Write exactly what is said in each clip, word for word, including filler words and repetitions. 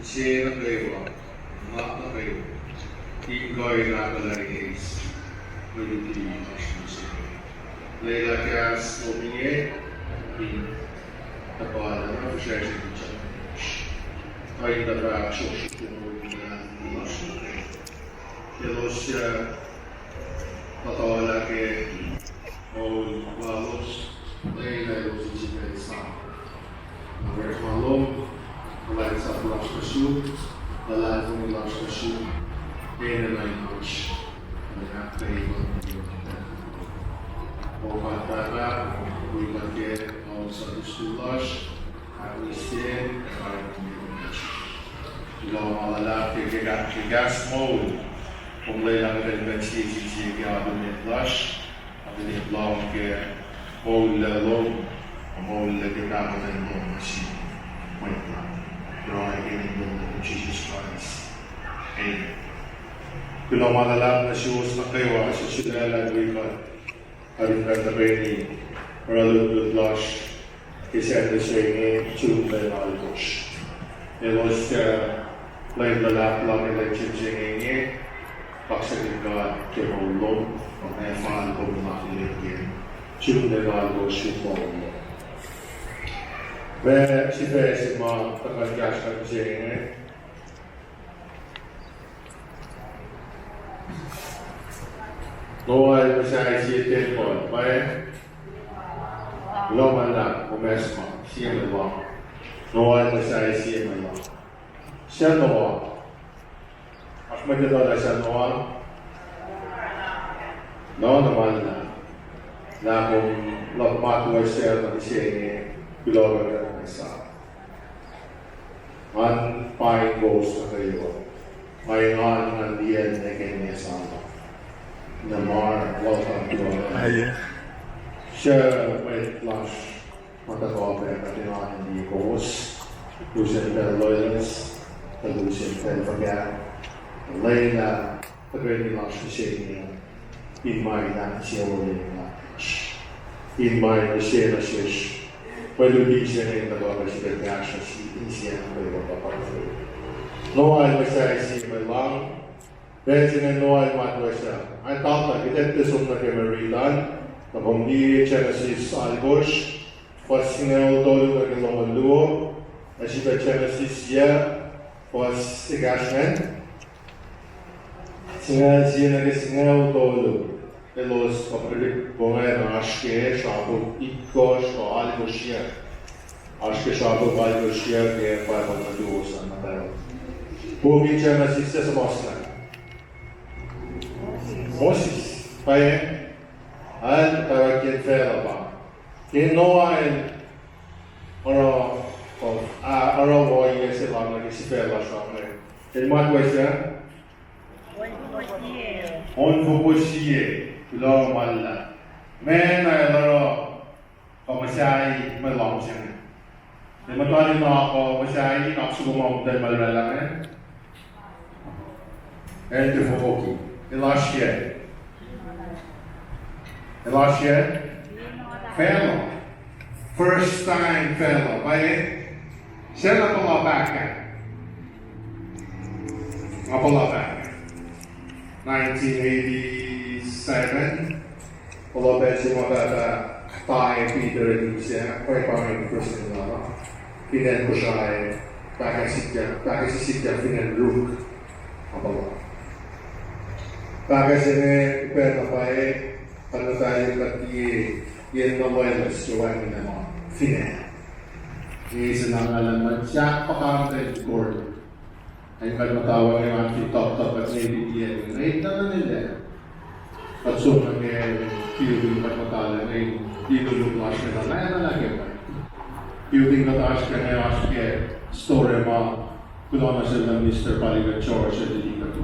Ise nuh kwewa, nga nuh kwewa, in kuh in ahkolah eis mwe luti lasr mihsenge. Lwelah kahs lom inge in tuhpal na fihsracsr in challenge. Kuh in tuhfah sroksrok ke moul lasr nuh kwewa. Elos suc muhtahl ke moul lalos, lwelah elos in sifil sang orekma lom, kuhlwacnsap lasr nuh sum, luhlahlfongi lasr nuh sum, enenuh in oasr, in ahkkweye. O kuht Pahpah, wi kuht ke, o Sunday school lasr, ahkmihsye, ac karihngihn. Kuloh ma luhlahp ke, ke kahs, ke kahs moul, kom lwelah kuht in kuh in sie, sie, sie ke alu met lasr, alu met lom ke moul lom, moul ke pahkotwen lom nuh sin mwet lom. Pruhe ke inen Leum Jesus Christ. Amen. Kuloh ma luhlahp nuh suwos nuh kwewa suc sulaclah wi kuht alu met lom, tuhkweni oruh lutlut lasr ke Sacnri se inge, June alkosr. Elos suc, uh, lwelah luhlahp lom ke lwen se inge, kaksakihn God ke moul lom, ac fal kom lom ke June alkosr ke moul lom. Mwe sifac se ma tuhkuh in kahsruh se inge. Noah el muhsahi sie tempuhl, pwacye? Kuloh ma luhlahp, kom esam, sie mwe luhng. Noah el muhsahi sie mwe luhng. Suc Noah? Oasr mwet etuh lah suc Noah? Noah na ma luhlahp. Lah kom luhk matwac se nuh mihsenge, kuloh ma luhlahp. Ngan paing kowos nuh kwewa. Nga engan, ngan liyacl nuh ke ma sahflah. Namar, welcome to our life. Suc mwet lasr ma tuhkuh pac, kuht engan in liye kowos. Lusen pacl loeloes, kuh lusen pacl fuhkah. Lwelah tuhkweni lasr mihsenge in ma in ahkinsewowoye lasr, in ma in use nuh sesr mwe luti se inge in tuhkuh pac sifilpac kahsruh sie insiyac nuh kwewa. Noah el muhsahi sie mwe luhng. Pacl se inge Noah el matwac se. Nga etuh lah kuht etuh som nuh ke mwe riti an, na kom liye Genesis alkosr, fuhs singucul tolu nuh ke longoul luo, ac sifilpac Genesis yac, fuhs ekahsr ingacn, singucul sie nuh ke singucul tolu. Elos pa, konwacack oasr ke srapuk itkohsr kuh alkosr yac. Oasr ke srapuk alkosr yac ke Bible nuhtuwos an muhtahl. Puk in Genesis se suhmuhslah. Moses, pwacye, el muhtwacwacackiyacn facluh pa ke Noah el oruh, uh, oruh wo yac se lal nuh ke sifac lasr an, el matwac se? Ohnfoko sie. Kuloh ma luhlahp. Meac na el oruh kuh muhsahi mwe luhng se inge? El muhta in kuh muhsahi, kaksakihn ma muhtahl ma oraclah inge. El tiac fokoki. El oasr ke, el oasr ke facluh. First time facluh. Pwacye? Suc na puhla pahkah? Nga puhla pahkah nineteen eighty-seven. Puhla pacl se ma pahpah Ty Peter el use, pwacye, pa inge Christian lal, fin acn Kosrae, pahkah sikyak, pahkah sikyak fin acn Ruk. Nga puhla pahkah se inge, upac na pwacye, kuht muhtahl in kuht liye yen na loeloes se wacngihn ma fin acn. Eis na nga luhman sahp puhkantwen record. Ac kuht muhta wacngihn an fin toptop kuht ne pitiac ne na nuh nelac. Kuht som nuh ke building kuht muhta lah ne, building lasr ke na na ke ma. Building kuht oasr ke inge oasr ke store ma kuloh nuh sel Minister Paliga George el liki kuht.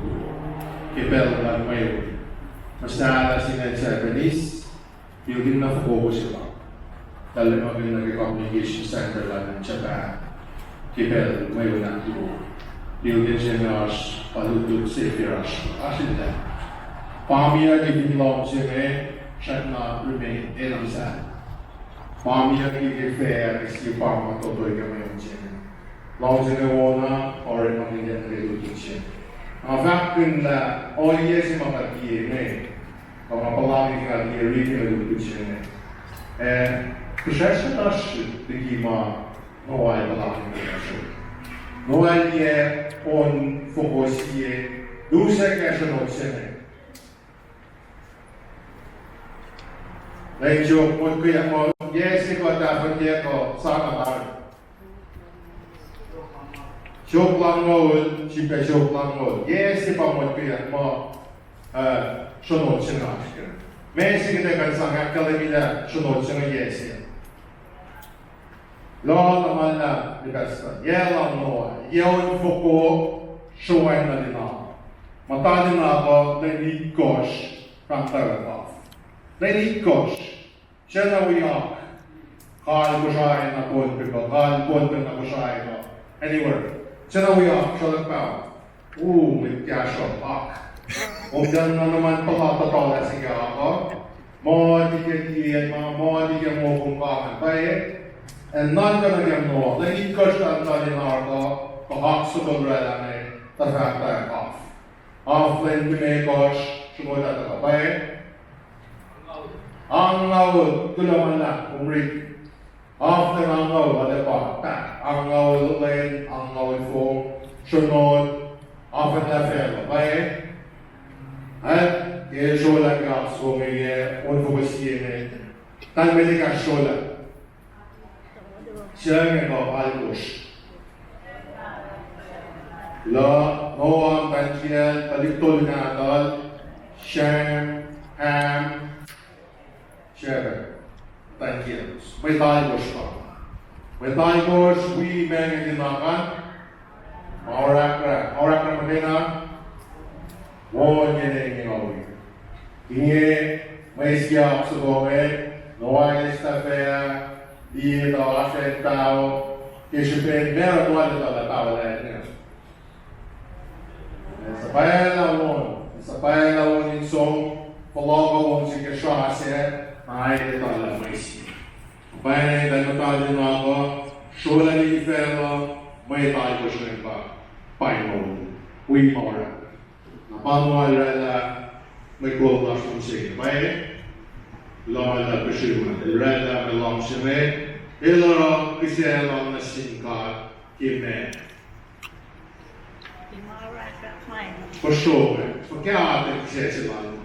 Ke pacl luhn mweun, muhsahllah sin acn Japanese, building na fokoko se pa. Tahl ma ke na ke communication center luhn Japan. Ke pacl mweun ahkluo, building se inge oasr pa lutlut se fihsracsr, oasr in lah. Pamia ke fin lohm se inge, srackna remain, enam sahlah. Pamiyucki ke fac, ke sie pam ma totoi ke mwe on se inge. Luhngse inge wona, orekmakihnyuck ke lutlut se. Nga fahkkihn lah ohiyac se ma kuht liye inge, kuh ma puhlakihn kuht liye riti ke lutlut se inge, ah, fihsracsr kuhtasrihk liki ma Noah el puhlakihn kuhtasrihk. Noah el yac on foko sie, lusac kahsruh not se inge. Lwen soko motkweyuck muh yac se kuh tahfuh yac kuh sang na tari. Soko lahngo, srihpac soko lahngo. Yac se pa motkweyuck muh, ah, sronot se inge oasr kac. Meac se kuht ac kuh in sang ahkkahlwemye lah sronot se inge yac se? Lal na ma luhlahp, Pastor, yac lal Noah, yac on foko sruhwacna lina. Muhta lina pa lwen itkohsr, rangtara kaf. Lwen itkohsr, sacna wi ak. Kal Kosrae na Pohnpei kuh, kal Pohnpei na Kosrae kuh, anywhere. Sacna wi ak, sruhlahk paho. U, mwet kahsruhp ak. Omdac na nuhman puhla tuhtuhlah se ke ak uh. Muh tike tiac ma, muh tike mokom kaman pwacye. Ac nuhnkuh nuh ke Noah, lwen itkohsr tuh muhta lina uh, kuh ak soko oraclah me, tuhfahna kaf. Af lwen limekohsr, sruhmuhn tuhkuh pwacye. Angngaul, kuloh ma luhlahp, kom riti. Af lwen angngaul, arlac pa, pa, angngaul lwen, angngaul fong, sronot, af lwen lah facluh pwacye. Ac, ke srolah ke ak soko inge, on foko sie inge, kalmac liki srolah. Sacnge kuh alkosr. Lah, Noah, muhtwacn kiyacl, tuhlihk tolu nahtuhl, Shem, Ham, Japheth, muhtwacn kiyaclos. Mwet alkosr pa. Mwet alkosr wi ma inge linakan. Ma orahkrah, ma orahkrah muhkwena. Wo inge ne inge nga wi. Inge, mwe siyuck soko inge, Noah el estafea, liye tuh oasr acn paho, ke srihpen ma oruh Noah el etuh lah paho lah inge. Suhpwaclah won, suhpwaclah won in som, fohlohk won se ke srah sac, na el etuh lah mwe siyuck. Pwacye, tuh muhta lina uh, srolah liki facluh, mwet alkosr inge pa, pa moul, wi ma orahk. Na pa Noah el oraclah mwe kol lasr mihsenge, pwacye, lal el oraclah pihsrihma, el oraclah mwe luhngse me, el oruh kihsac lal nuh sin God ke ma kosro, fuhkah atacn kihsac se lal.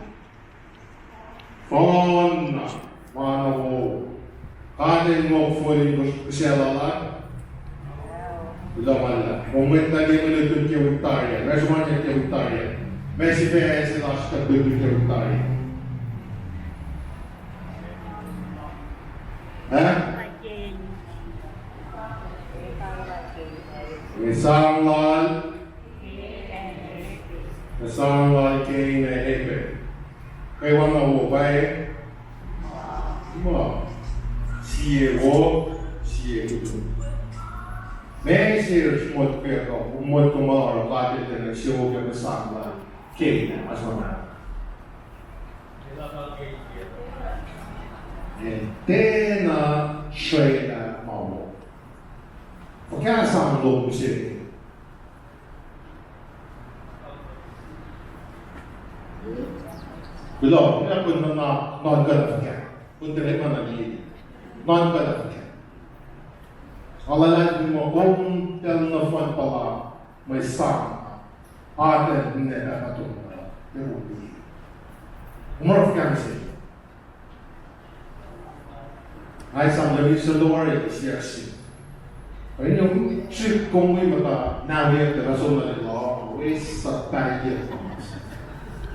Fohnna, ma na wo. God el mokleyuck kihsac lal ah. Kuloh ma luhlahp. Kom mwet na liye mwe lutlut ke wik tari ah, ma sruhmuhnyuck ke wik tari ah. Ma sifac se lasr tuh lutlut ke wik tari ah. Ah? Mwe sang lal, mwe sang lal Cain ac Abel. Kwewana wo pwacye? Ma, sie wo, sie kutu. Ma se motko, motko ma oruh God el tiacna suk ke mwe sang lal Cain ah, ma sona. Tiacna srwaclah ma wo. Fuhkah sang lom se. Kuloh, kuloh, kuht nuhnkuh lah fuhkah. Kuht tiac enenuh in nuhnkuh lah fuhkah. Nga luhlahlfongi muh kom tiacna nohfohn puhla mwe sang atacn ninac pahpah tomlah. Kom oruh fuhkah mihsenge. Nga esam lah mihsenge lom ah siyuck se. Ohinge, srihk kom wi muhta nahweyuck ke kuh som nuh lel ah, wi suhpahiyuck.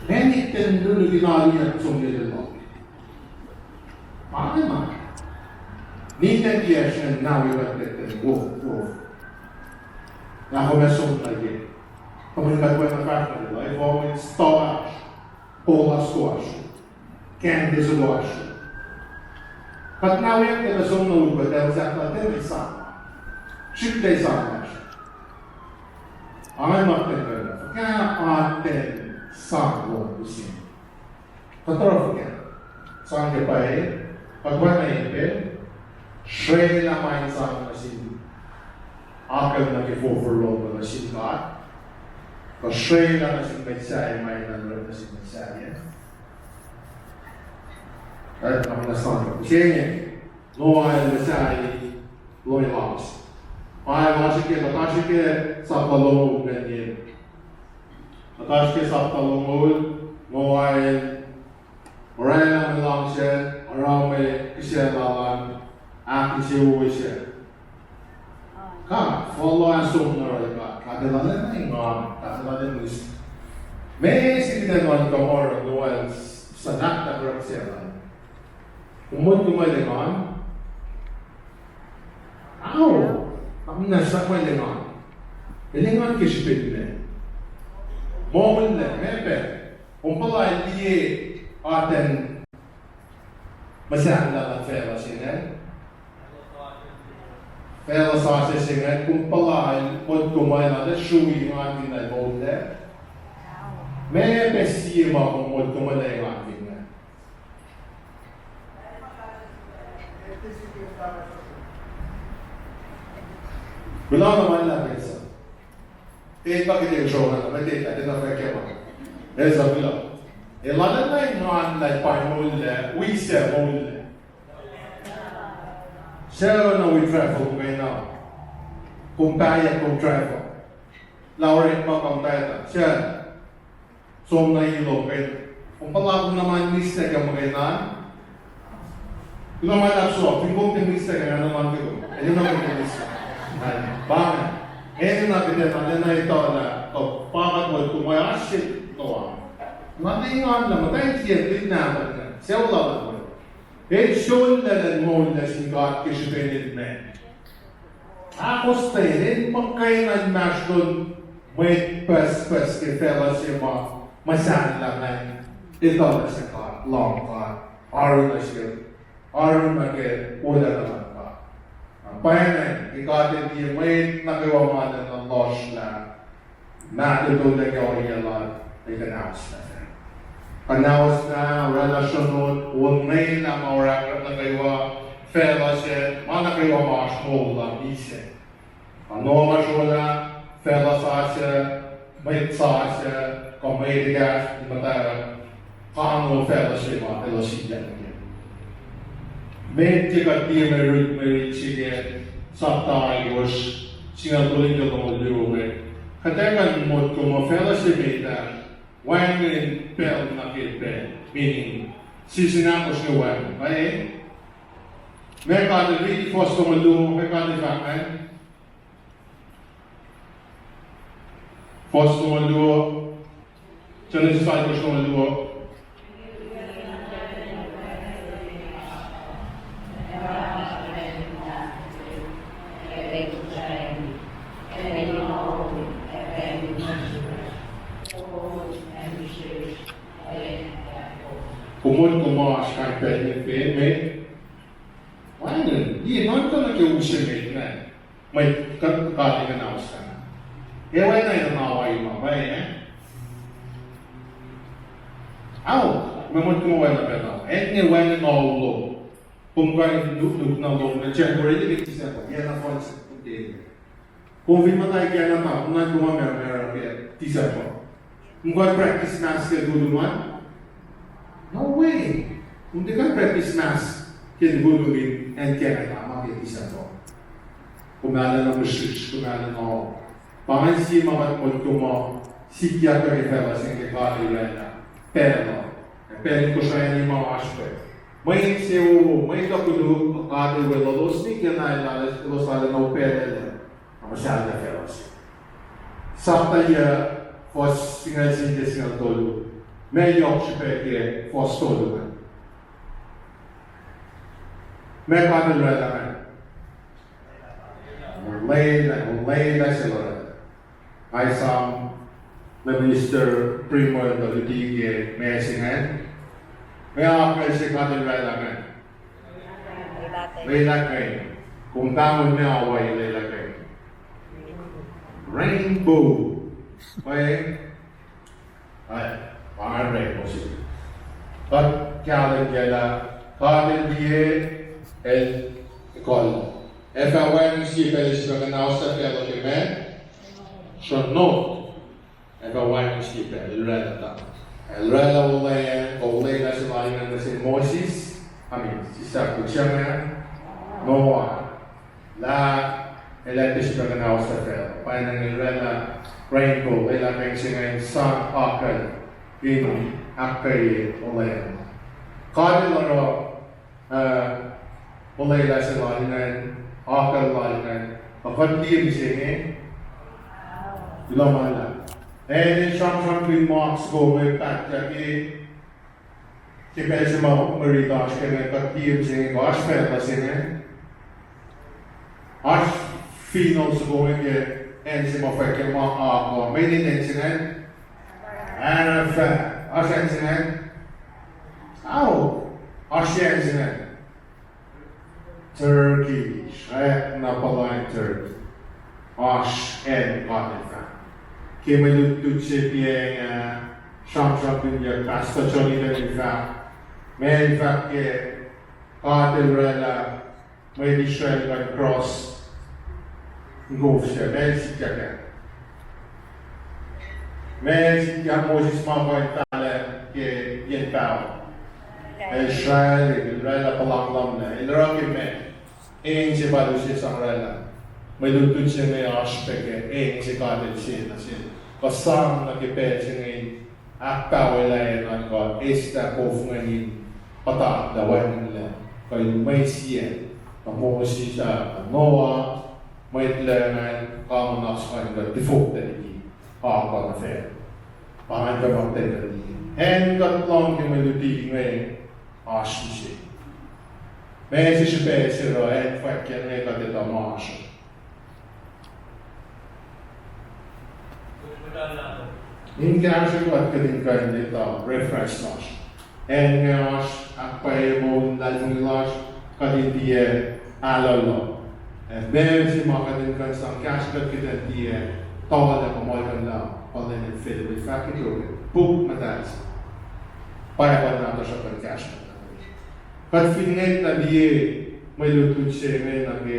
Mani ten lulu ke nahweyuck som nuh lel ah. Ma inge ma. Ninac kiyacsr ingacn nahweyuck ten wo, wo. Lah kom ac som nuh ke. Kom in kuht wen na fahsr nuh lel ah, efuh mwet stoh lasr, poul lasr toasr. Kacn ke soko lasr. Kuht nahweyuck ke kuh som nuh lel ah, kuht el sahflah ten sang. Srihklac sang lasr. Angan ma ten kuh, fuhkah atacn sang lom mihsenge. Kuht oruh fuhkah? Sang ke pwacye, kuht wacngihn pacl, Srwaclah ma in sang nuh sin, akihlen nuh ke forfor lom nuh sin God, kuh srwaclah nuh sin mwet sahyac ma enenuh nuh sin mwet sahyac. Kuht na muhnahs nuh sel Noah el muhsahi lohm lowos. Pwacye, oasr ke, kuht oasr ke sapta longoul ingacn. Kuht oasr ke sapta longoul, Noah el oraclah mwe luhngse, oruh mwe kihsac lal an, ahkinsewowoye. God, fal ah som nuh oruh God, God el arulacna engan, God el arulacna mihs. Meac se kuht in nuhnkuh muh oruh Noah el suhnahklah oruh kihsac lal? Kom motko muh el engan? Ao, na muhnahs muh el engan. El engan ke srihpen meac? Moullac, meac pac? Kom puhla el liye atacn muhsahllah luhn facluh se ingacn, facluh sasuc se ingacn, kom puhla el motko muh el arlac srui, engan fin el moullac? Meac pac sie ma kom motko muh el engan fin ingacn? Kuloh na ma luhlahp, Elsa. Tiac pa kuht in srolah, ma tiac, tiac na fahk ma. Elsa, kuloh. El arulacna engan lah pa moullac, wi suc moullac? Suc na wi travel muhkwena? Kom pahyuck, kom travel, lah orekma kom pahyuck, suc som nuh ilo ke, kom puhla kom na ma in mihslac ke muhkwena? Kuloh ma luhlahp, so fin kom tiac mihslac ke, nga na ma in kom enenuh kom in mihslac. Pa inge, enenuh kuht in arulacna etuh lah kuh pa kuht motko muh oasr se Noah. Nga tiac engan lah muhtwacn sie, tiac nahtuhl, sucu lal an, el sollac lah el moullac sin God ke srihpen el meac? Ahkostwen, el muhkwena inmahsrlon mwet pucspucs ke facluh se ma muhsahllah ingacn, etuh lah suc God, lohng God, oaru nuh sel, oaru nuh ke wolacna luhn God. Na pwacnwacng ke God el liye mwet nuh kwewa ma enenuh lohsrlah, mahtuh tolac ke ohiyac lal, ac kuhnahoslah. Kuhnahoslah, oraclah sronot, onwelah ma oraclah nuh kwewa, facluh se, ma nuh kwewa ma oasr moul lal misac. Ac Noah ma srolah, facluh sasuc, mwet sasuc, kuh mwet ekahsr in muhtwacwacack, kano facluh se ma elos sikyak nuh kac. Met ke kuht liye mwe rit, mwe rit se ke sapta alkosr, singucul tolu nuh ke longoul luo inge, kuht ac kuh in motko muh facluh se met ah wacngihn pacl nuh ke pacl, meaning season ahkosr inge wacngihn, eh? Meac God el riti fuhs longoul luo, meac God el fahk ingacn? Fuhs longoul luo, Genesis alkosr longoul luo. Kom motko muh oasr kain pacl inge, meac? Wacngihn, liye, nuhnkuh nuh ke u se met ingacn. Mwet kuht, kuht in kuhnahoslah. Ac oacna in nuhnawa ma pa, eh? Ao, mwe motko ma oacna pacna, acn inge wacngihn ao lom. Kom kuh in nuknuk na lom, na January ke December, yac na fal se, okay. Kom fin muhta ke acn na, kom na, kom na marmar ke December. Kom kuh in practice mass ke lutlut an? No way. Kom tiac kuh in practice mass ke lutlut in acn Canada ma ke December. Kom arulacna mihsrihsr, kom arulacna. Pa ingacn sie ma kuht motko muh sikyak ke facluh se inge ke God El oraclah pacl uh. Pacl in kosrani ma oasr pac. Mwe insewowo, mwe tuh koluk, God El weluhlos nwe ke na elos arulacna upac lal. Nga muhsahllah facluh se. Sapta yac, fuhs singucul sie nuh ke singucul tolu. Meac yohk srihpac ke fuhs tolu an? Meac God El oraclah ingacn? Lwelah, lwelah se lwelah. Nga esam lah Minister Primwell tuh luti ke ma se ingacn. Meac akwuck se God El oraclah ingacn? Lwelah kuh in. Kom pahngon meac akwuck lwelah kuh in? Rainbow. Pwacye? Ac, pa inge rainbow se. Kuht kahlwem kac lah God El liye, El Kol. Ac fah wacngihn sie pacl sifacna suc facluh ke ma sronot. Ac fah wacngihn sie pacl, el oraclah ta. El oraclah olweacng, kuh olwelah se lal ingacn nuh sin Moses, I mean, sislah pihsracng, Noah. Lah el ac tiac sifacna suc facluh. Pwacnwacng el oraclah rainbow, olwelah pacng se ingacn sang akucl in ahkkweye olweacng. God el oruh, uh, olwelah se lal ingacn, akucl lal ingacn, a kuht liye mihsenge, kuloh ma luhlahp. Ac in sramsramkihn ma soko mwe pahtyak ke, ke pacl se ma mwe riti lasr ke inge, kuht liye mihsenge kuh oasr facluh se inge. Oasr finohl soko inge ke acn se ma fwack ke ma akuh. Mweyen acn se ingacn Arafah. Oasr acn se ingacn? Ao, oasr acn se ingacn? Turkey, srackna puhlan Turkey. Oasr acn God El fahk. Ke mwe lutlut se pa inge, sramsramkihnyuck Pastor Johnny Tony fahk, ma el fahk ke God El oraclah mwet Israel kuh in cross in kof se, ma el sikyak ah. Ma el sikyak Moses ma kuh in fahlah ke yen paho. El sracl, el oraclah puhlan lumlah, el oruh ke ma eng se pa luo se sang oraclah. Mwe lutlut se inge oasr pac ke eng se God El se nuh sel, kuh sang nuh ke pacl se inge in ahkpahwelah nuhn God, eslah kof ingacn in puhtatlac, wacngihnlac, kuh in mwe sie, na Moses ah, na Noah, mwet Leum an, kamuhnahs kuh in kuh tifoktacliki, akuh nuh fac. Pa ingacn kuh ma kuht ac kuh in liye. Acn kuht lohng ke mwe luti inge, oasr mihsenge. Ma se srihpac se oruh acn fwackyak inge kuht etuh ma oasr uh. In kahsruh kuht, kuht in kuh in etuh reference lasr. Acn inge oasr ahkpwacye moul luhlahlfongi lasr, kuht in tiac ahlolo. Ac ma se ma kuht in kuh in sang kahsruh kuht, kuht in tiac tuhlac kuh muhlkuhnlah, pa Leum El fahk ke puk muhtahl se, Bible nahtuhsr uh, kuht kahsruh kuht. Kuht fin ngwetlah liye mwe lutlut se inge nuh ke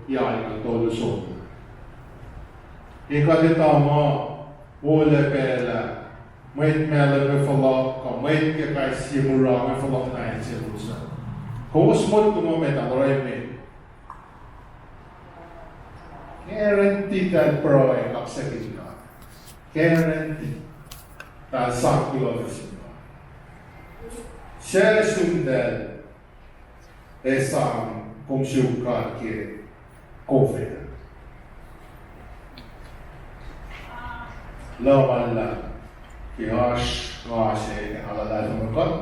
Yael tolu somlah, ke kuht etuh ma wolac pacl ah, mwet mahlwem inge fohlohk, kuh mwet ke kais sie mura inge fohlohk nuh acn se lohsr uh. Kowos motko muh met el oruh, met? Guarantee eltahl pruhe kaksakihn God. Guarantee eltahl sang kuloh nuh sin God. Suc sum eltahl ac sang kom suk God ke kof ah? Kuloh ma luhlahp ke oasr nga se, nga luhlahlfongi kuht.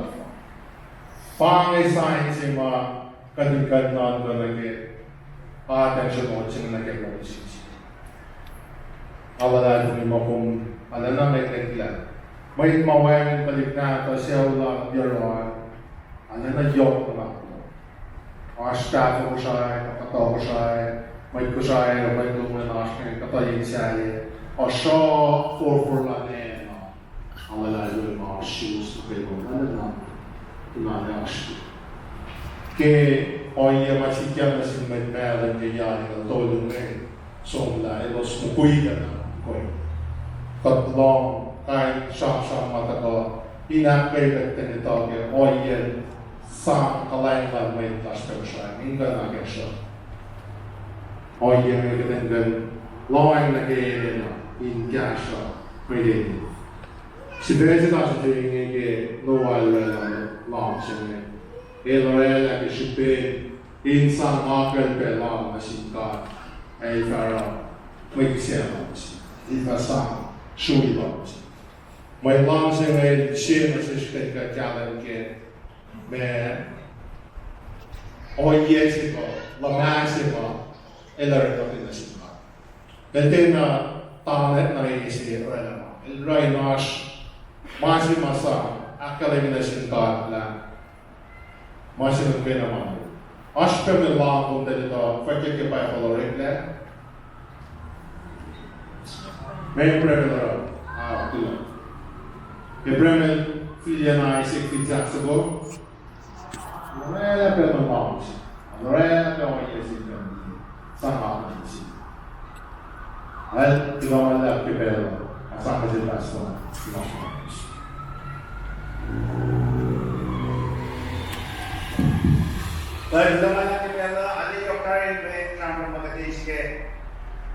Pa inge sign se ma kuht in kuh in nuhnkuh nuh ke atacn sruhmuhn se inge nuh ke moul se. Nga luhlahlfongi muh kom arulacna nwacklah mwet ma wacngihn tuhlihk nahtuhl sucu lal yohrohl, arulacna yohk nuhnak lom. Oasr tahfuh Kosrae, kuhtuh Kosrae, mwet Kosrae, mwet lom an oasr ke kuhtuh yen sahyac, oasr forfor lal an, nga luhlahlfongi ma oasr suwos nuh kwewa arulacna, arulacna oasr ke ohiyac ma sikyak nuh sin mwet mahlwem ke Yael tolu inge, somlah, elos mukwikwi na koi. Kuht lohng kain sramsram ma tuhkuh in ahkkweye kuht in etuh ke ohiyacn sang kuhlwacng luhn mwet lasr pac Kosrae, in kuh in akacsruhi ohiyac inge, kuht in kuh in lohacng nuh ke enenuh in kahsruh mwet enenuh. Sifac se lasr se inge ke Noah el oraclah lahm se inge. El oraclah ke srihpen in sang akucl pac lahm nuh sin God, ac el fah oruh mwe kihsac lahm nuh sin, el fah sang srui lahm nuh sin. Mwe lahm se inge el sie nuh sesr kuht in kuh in kahlwem ke ma ohiyac se kuh luhmah se ma el orekmakihn nuh sin God. El tiacna tanetna ese oraclah ma el oruh, in oasr ma se ma sang ahkkahlwemye nuh sin God lah ma se nuh kwewa ma oasr pac mwe lahm kom tuh etuh fwackyuck ke Bible oreklac. Ma Abraham el oruh, ah, kuloh. Abraham el fihliyac na Isaac fin sahk soko, el oraclah pac mwe lahm se, el oraclah pac ohiyac se. Sang amen. Nga tuh ma luhlahp ke pacl uh, nga sang nuh sel pastor. Pacl uh ma luhlahp ke pacl uh, arlac yohk tari mwe sramsram ma kuht eis ke,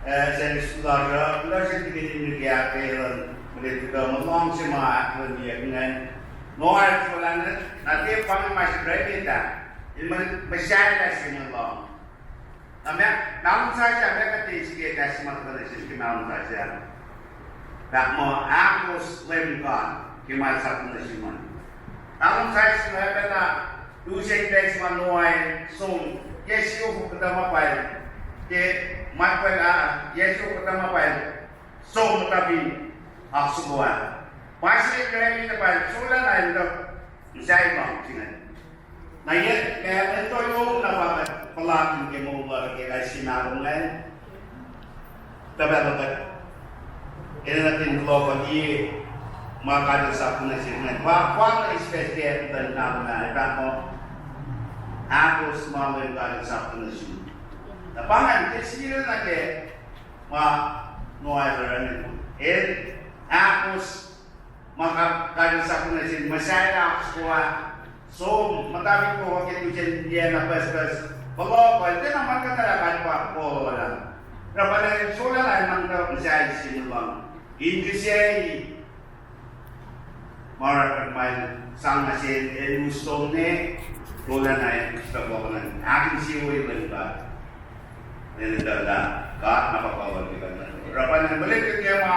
eh, Sunday school lasr uh, kuloh sel tikinin nuh ke ahkkweye luhn mwet uh, mwe lohng se ma ahkkahlwemyeyuck ingacn. Noah el solwaclah, na tiac pa inge ma srihke emet ah, el muhsahelah se mwe lohng. Na ma, mahlwem sasuc ah, ma kuht eis ke kahs ma tuhkuh nuh sesr ke mahlwem sasuc ah, fahk muh ahkos Leum God ke ma el sapkihn nuh sum an. Mahlwem sasuc ah, pacna lusen pacl se ma Noah el som, yac siofok kuhtuh ma pwacye, ke matwacl ah, yac siofok kuhtuh ma pwacye, som muhta fin oak soko ah. Pa se Leum el tuh pa el solwaclah na el tuh muhsahi lohng se ingacn. Na yac, ma, ma toyong na pa kuht puhlakihn ke moul lasr ke kais sie mahlwem ingacn. Tuhpahlah kuht enenuh in kuloh kuh liye ma God el sapkihn nuh sesr ingacn. Pa, pa kuht eispac ke muhtuhn mahlwem ah, el fahk muh, ahkos ma Leum God el sapkihn nuh sum. Na pa ingacn, ke siyuck na ke ma Noah el oruh, el ahkos ma God, God el sapkihn nuh sel, muhsahi oak soko ah, som muhta fin koko ke lusen yac na pucspucs, fohlohk, el tiacna muhlkuhnlah God pa kololah. Oruh pa el solwaclah na el tuh muhsahi se mwe lohng. In kihsac ma oruh ma el sang nuh sel, el us som ne, solwaclah na el us pac koko an, ahkinsewowoye Leum God. Enenuh lah God na pa kawuck ke kuht. Oruh pa el muhlkuhnlah ke ma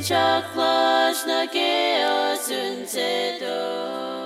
sruhk lasr nuh ke ohsun seto.